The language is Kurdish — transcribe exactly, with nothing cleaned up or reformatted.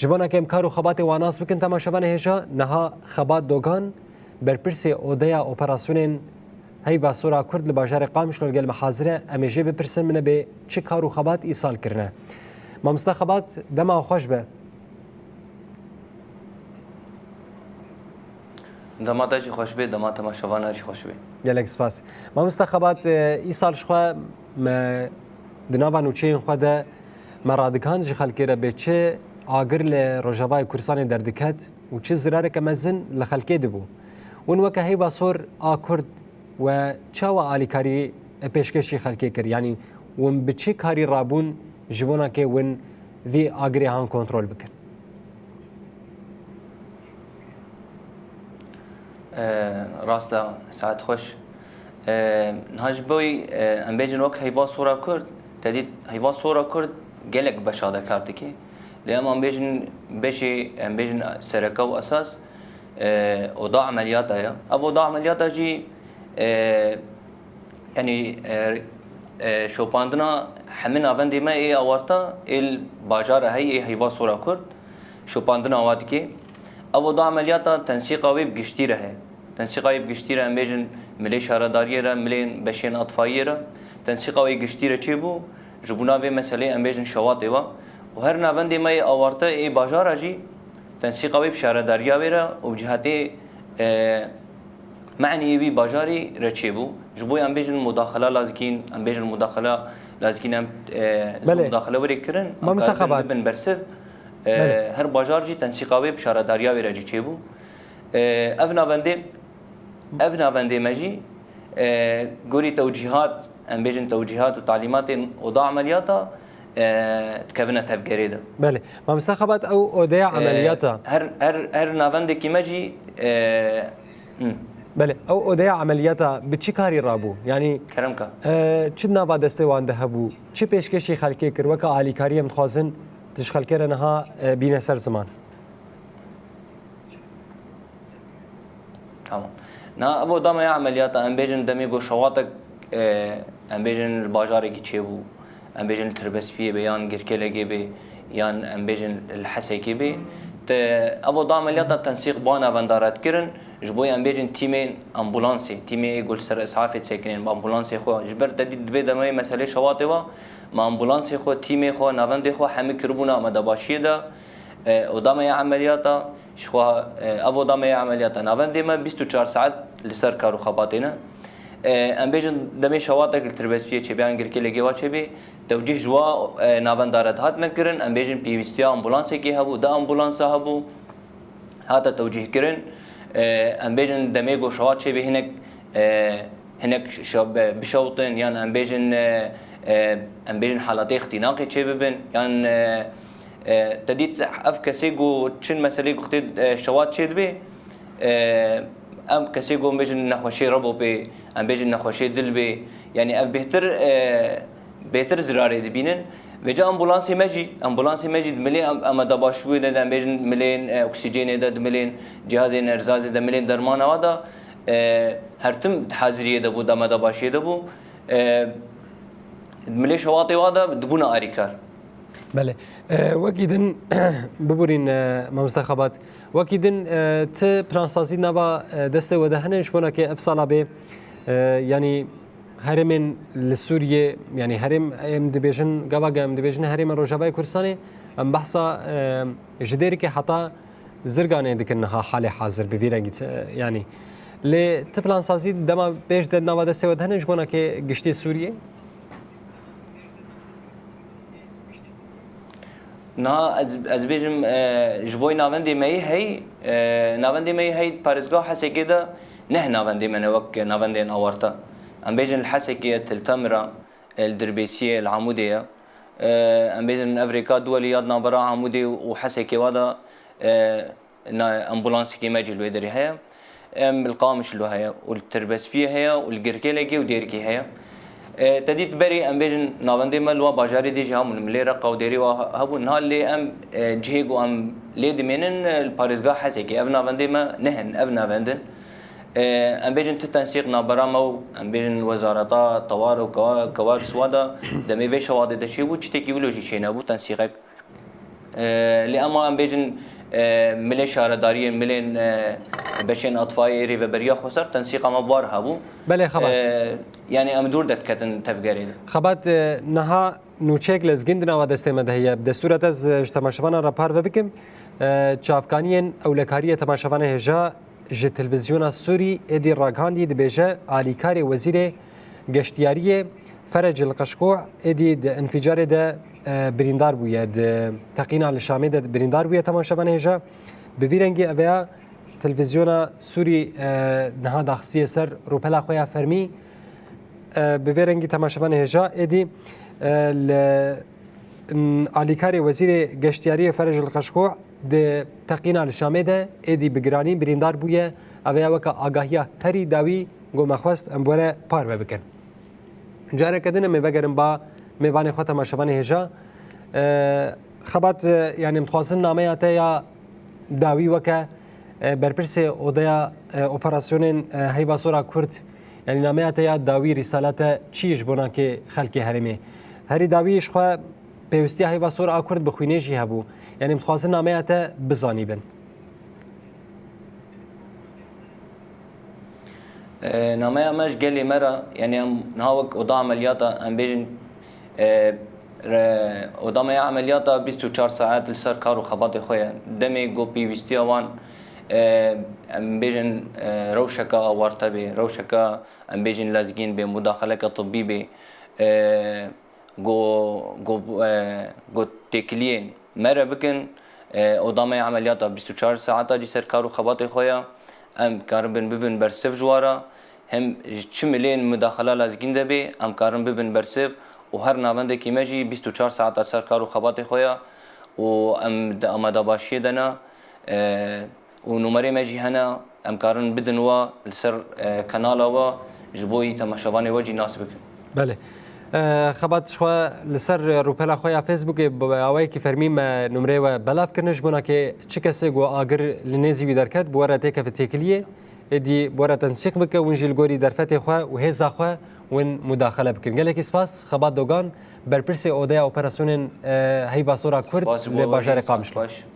Ji bona ke em kar û xebatê wan nas bikin, temaşevanê hêja, niha Xebat Dogan, berpirsê Odeya Operasyonên Heyva Sora Kurd li bajarê Qamişlo li gel me hazir e. Em ê jê bipirsin, min e bê çi kar û xebat îsal kirine. Mamosta Xebat, dema xweş be. Dema te jî xweş bê, dema temaşevana jî xweş bê. Gelek spas. Mamosta Xebat, e, îsal ji xwe me di nava nûçeyên xwe de me radigihand ji xelkê re bê çi agir li Rojavayê Kurdistanê derdiket û çi zirareke mezin li xelkê dibû. Hûn weke Heyva Sor a Kurd we çawa alîkarî pêşkêşî xelkê kir? Yanî hûn bi çi karî rabûn ji bona ke hûn vî agirê han kontrol bikin? Rast e, saet xweş. Niha ji bo em bêjin wek Heyva Sora Kurd, te dît Heyva Sora Kurd gelek beşa de kar dike. Lê em, em bêjin beşê, em bêjin sereke û esas oda emeliyata ye. Ev oda emeliyata jî, yanî, şopandina hemî navendê me ê awarte ê li bajara hey ê Heyva Sora Kurd, şopandina wa dike. Ev oda emeliyata tensîqa wê bi giştî re heye. Tensîqa wê bi giştî re, em bêjin milê şaredariyê re, milên beşên atfayiyê re, tensîqa wê giştî re çêbû, ji bona vê meseleyê em bêjin şewatê wa. Û her navendê me yê awarte ê bajara jî tensîqa wê bi şaredariya wê re û bi cihetê, e, meniyê wî bajarî re çêbû. Ji bo em bêjin mudaxila lazikîn, em bêjin mudaxila lazikîn em, e, zû Belê. mudaxile were kirin, em Mamoste karibin Xebat. bibin bersiv. E, Belê. Her bajar jî tensîqa wê bi şaredariya wê re jî çêbû. E, ev navendê, ev navendê me jî, e, gorî tewcîhat, em bêjin tewcîhat û talîmatên oda emeliyata, e, dikevine tevgerê de. Belê. Mamoste Xebat, ew odeya E, emeliyata. Her, her, her navendekî me jî, e, hı. Belê, ew odeya emeliyata bi çi karî rabû? Yanî, Kerem ka. e, çi nava destê wan de hebû? Çi pêşkêşî xelkê kir? Weke alîkarî em dixwazin tu ji xelkê re niha, e, bîne ser ziman. Tamam. Na, ev oda me ya emeliyata, em bêjin demê ku şewatek, e, em bêjin li bajarekî çêbû, em bêjin li Tirbespiyê be, yan Girkelekê be, yan em bêjin li Hesekê be. Te, ev oda emeliyata tensîq ba navenda re dikirin, ji bo em bêjin tîmên ambulansê, tîmê ê ku li ser isafê disekinin, bi ambulansê xwe. Ji ber te dî divê demê meselê şewatê ve, me ambulansê xwe, tîmê xwe, navendê xwe hemî kiribûne amadebaşiyê de, e, oda me ya emeliyata, Ji xwe, e, ev oda me ya emeliyata navendê me bîst û çar saet li ser kar û xebatê ne. E, em bêjin demê şewatek li Tirbespiyê çêbê yan Girkê Legêwa çêbê, tewcîh ji wa, e, navenda re dihatine kirin, em bêjin pêwîstiya ambulansekê hebû, du ambulansa hebû, hate tewcîh kirin. E, em bêjin demê ku şewat çêbê hinek, e, hinek şe-, be-, bişewtin yan em bêjin, e, e, em bêjin halatê îxtînaqê çêbibin yan, e, e, te dît ev kesê ku çin meselê ku xtê, e, şewat çêdibê, e, em kesê ku em bêjin nexweşê rebo pê, em bêjin nexweşê dil bê, yanî ev bêhtir, e, bêhtir zirarê dibînin. Vêca ambulansê me jî, ambulansê me jî di milê em-, amadebaşbûyê de, de em bêjin milên, e, oksîjenê de, di milên cihazên erzazê de, milên dermana wa de, e, her tim di haziriyê de bû, di amadebaşiyê de bû. E, di milê şewatê wa de dibûne arîkar. Belê. E, wekî din, biborîn, e, mamoste Xebat, wekî din, e, ti plansazî nava, e, destê we de hene, ji bona ke ev sala bê, e, yanî herêmên li Sûriyê, yanî herêm, em dibêjin, gava ge em dibêjin herêmên Rojavayê Kurdistanê, em behsa, e, ji Dêrikê heta Zirganê dikin niha halê hazir bi vî rengî, e, yanî. Lê ti plansazî dema pêş de nava destê we de hene ji bona ke giştê Sûriyê? Niha ez, ez bêjim, e, ji bo navendê me yê hey, e, navendê me yê hey parêzgeha Hesekê de neh navendê me ne wek navendên awarte. Em bêjin li Hesekê ye, Til Temir e, e, li Dirbêsiyê ye, li Amûdê ye. E, em bêjin ev rêka du weliyat navbera Amûdê û Hesekê wa de, e, na, ambulansekê me jî li wê derê heye. Em li Qamişlo heye û li Tirbespiyê heye û li Girkêlekê û Dêrikê heye. E, te dît berê em bêjin navendê me li wa bajarê dê jî hebûn, li Reqa û Dêrê wa hebûn. Niha lê em, e, cihê ku em lê dimênin, e, li parêzgeha Hesekê. Ev navendê me nihin, ev navend in. E, em bêjin ti tensîq navbera me û em bêjin wezareta tewar û kewa-, kewarîs wa de demê vê şewatê de çêbû, tiştekî wilo jî çênebû, tensîqek. E, lê ema em bêjin, e, milê şaredariyên, milên, e, beşên atfayê ê rêveberiya xweser tensîqa me bar hebû. Belê, Xebat. E, yani em dûr dediketin tevgerê de. Xebat, e, niha nûçeyek lezgîn di nava destê me de heye. Bi destûra te ez, e, ji temaşevanan re parve bikim. E, çavkaniyên ewlekariyê temaşevanê hêja ji televîzyona Sûrî êdî ragihandî, dibêje alîkarê wezîrê geştiyariyê Ferec El Qeşqû êdî di înfîcarê de, e, birîndar bûye, di teqîna li Şamê de birîndar bûye temaşevanê hêja. Bi vî rengî ev ya televîzyona Sûrî, e, niha daxistiye ser rûpela xwe ya fermî. E, bi vê rengî temaşevanê hêja êdî, e, li, n-, alîkarê wezîrê geştiyariyê Ferec El Qeşqû di teqîna li Şamê de êdî bi giranî birîndar bûye. Ev ya weke agahiya herî dawî ku me xwest em bi we re parve bikin. Careke din em ê vegerin ba mêvanê xwe temaşevanê hêja. E, Xebat, e, yani em dixwazin nameya te ya dawî weke, e, berpirsê odeya, e, operasyonên, e, Heyva Sora Kurd, yani nameya te ya dawî, rîsala te çi ye ji bo nakê xelkê herêmê? Herî dawî ji xwe pêwistiya Heyva Sor a Kurd bi xwînê jî hebû. Yani em dixwazin nameya te bizanîbin. E, nameya me ji gelê me re, yani em niha wek oda emeliyata, em bêjin, e, re, oda me ya emeliyata bîst û çar saet li ser kar û xebatê xwe ye. Demê ku pêwîstiya wan, e, em bêjin, e, rewşeke awarte bê, rewşeke em bêjin lezgîn bê, mudaxeleke tibbî bê, e, ku, ku, e, ku têkiliyên me re bikin, e, oda me ya emeliyata bîst û çar saeta jî ser kar û xebatê xwe ye. Em karin bin bibin bersiv ji wa re. Hem çi milên mudaxela lezgîn de bê, em karin bibin bersiv û her navendekî me jî bîst û çar saeta ser kar û xebatê xwe ye û em di amadebaşiyê de ne. E, û numerê me jî hene, em karin bidin we li ser, e, kanala we, ji bo yî temaşevanê we jî nas bikin. Belê. E, Xebat, ji xwe li ser rûpela xwe ya Facebookê bi awayekî fermî me numerê we belav kirine, ji bo nakê çi kesê ku agir li nêzî wî derket, bi we re têkeve têkiliyê, êdî bi we re tensîq bike, hûn jî li gorî derfetê xwe û hêza xwe hûn mudaxele bikin. Gelekî spas, Xebat Dogan, berpirsê Odeya Operasyonên, e, Heyva Sora Kurd li bajarê Qamişlo.